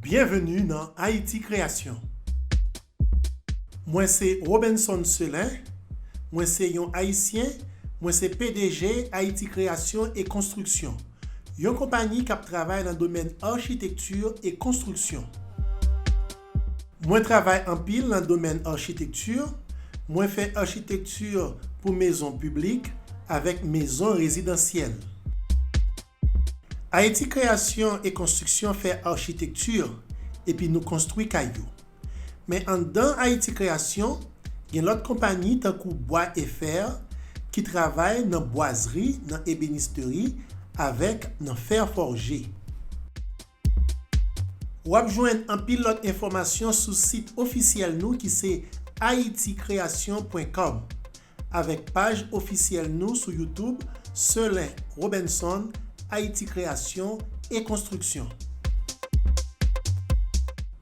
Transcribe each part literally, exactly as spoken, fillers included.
Byenveni nan Ayiti Kreyasyon. Mwen se Robenson Selin, mwen se yon Ayisyen, mwen se P D G Ayiti Kreyasyon e Konstriksyon, yon konpayi k ap travay nan domèn achitekti e konstriksyon. Mwen travay anpil nan domèn achitekti, mwen fè achitekti pou mezon piblik avèk mezon rezidansyèl. Ayiti Kreyasyon e Konstriksyon fè achitekti, epi nou konstwi kay yo. Men anndan Ayiti Kreyasyon, gen lòt konpayi tankou Bois et Fer ki travay nan bwazri, nan ebenisteri, avèk nan fè fòje. W ap jwenn anpil lòt enfòmasyon sou sit ofisyèl nou ki se ayiti kreyasyon pwen kòm, avèk paj ofisyèl nou sou YouTube, Selin Robenson, Ayiti Kreyasyon e Konstriksyon.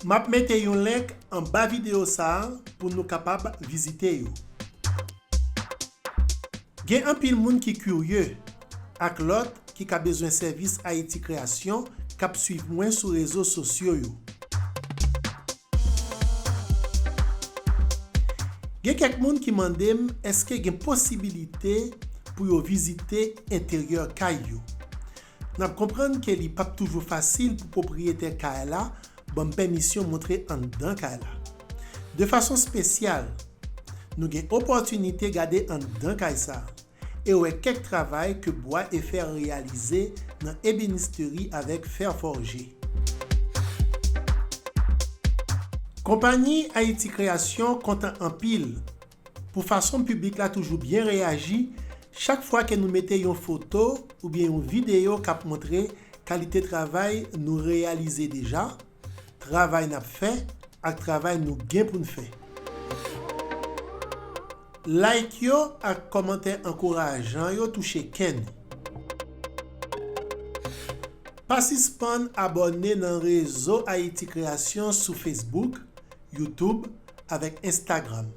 M ap mete yon link anba videyo sa a pou nou kapab vizite yo. Gen anpil moun ki kirye ak lòt ki ka bezwen sèvis Ayiti Kreyasyon k ap swiv mwen sou rezo sosyo yo. Gen kèk moun ki mande m èske gen posibilite pou yo vizite enteryè kay yo. N ap konprann ke li p ap toujou fasil pou pwopriyetè kay la ban m pèmisyon montre anndan kay la. De fason espesyal, nou gen opòtinite gade anndan kay sa a e wè kèk travay ke Bois et Fer reyalize nan ebenisteri avèk fè fòje. Konpayi Ayiti Kreyasyon kontan anpil pou fason piblik la toujou byen reyaji chak fwa ke nou mete yon foto oubyen yon videyo k ap montre kalite travay nou reyalize deja, travay n ap fè ak travay nou gen pou n fè. Like yo ak kòmantè ankourajan yo touche kè nou. Pa sispann abòne nan rezo Ayiti Kreyasyon sou Facebook, YouTube avèk Instagram.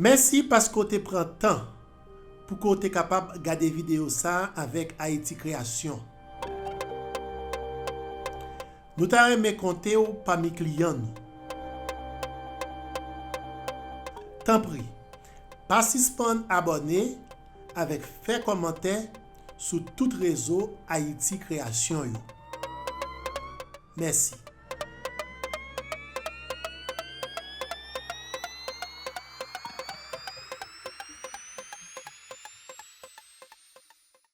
Mèsi paske w te pran tan pou ke w te kapab gade videyo sa a avèk Ayiti Kreyasyon. Nou ta renmen konte w pami kliyan nou. Tanpri, pa sispann abòne avèk fè kòmantè sou tout rezo Ayiti Kreyasyon yo. Mèsi.